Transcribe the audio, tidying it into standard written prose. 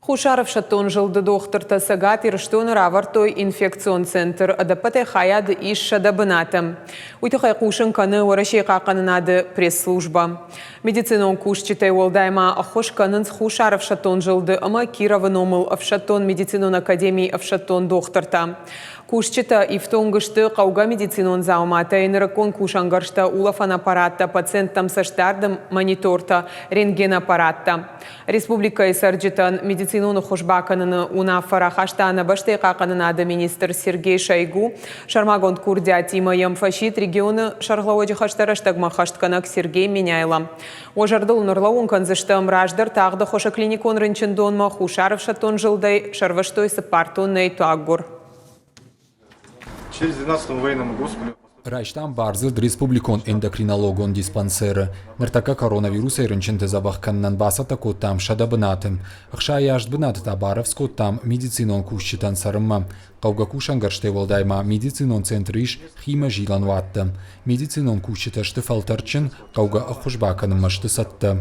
Хуссар ӕфсӕддон зылды дохтыртӕ Цӕгат Ирыстоны равӕрдтой инфекцион центр. Ӕдӕппӕтӕй хайады ис 100 бынаты. Уый тыххӕй хъусын кӕны Уӕрӕсейы хъахъхъӕнынады пресс-службӕ. Медицинон кусджытӕй уӕлдай ма ӕххуыс кӕнынц Хуссар ӕфсӕддон зылды ӕмӕ Кировы номыл ӕфсӕддон медицинон академийы ӕфсӕддон дохтыртӕ. Кусджытӕ ифтонг сты хъӕугӕ медицинон дзауматӕй, нырыккон кусӕнгӕрзтӕ, улӕфӕн аппараттӕ, пациенттӕм цӕстдарды монитортӕ, рентгенаппараттӕ. Республикӕйы цӕрджытӕн медицинон ӕххуыс бакӕныны уынаффӕ рахаста нӕ бӕстӕйы хъахъхъӕнынады министр Сергей Шойгу. Сӕрмагонд курдиатимӕ йӕм фӕсидт регионы сӕргълӕууӕджы хӕстӕ рӕстӕгмӕ ӕххӕстгӕнӕг Сергей Меняйло. Уӕ зӕрдыл ын ӕрлӕууын кӕндзыстӕм, раздӕр тагъд ӕххуысы клиникон рынчындонмӕ Хуссар ӕфсӕддон зылдӕй сӕрвыстой цыппар тоннӕйы туаггуыр. Через 12 военному госпиталю Райстам бардзырд республикон эндокринологон диспансеры. Ныртӕккӕ коронавирусӕй рынчынты дзӕбӕх кӕнынӕн бацӕттӕ кодтам 100 бынаты. 68 бынаты та барӕвдз кодтам медицинон кусджытӕн цӕрынмӕ. Хъӕугӕ кусӕнгӕрзтӕй уӕлдай ма медицинон центры ис химӕ зилӕн уаттӕ. Медицинон кусджытӕ сты фӕлтӕрдджын, хъӕугӕ ӕххуыс бакӕнынмӕ сты цӕттӕ.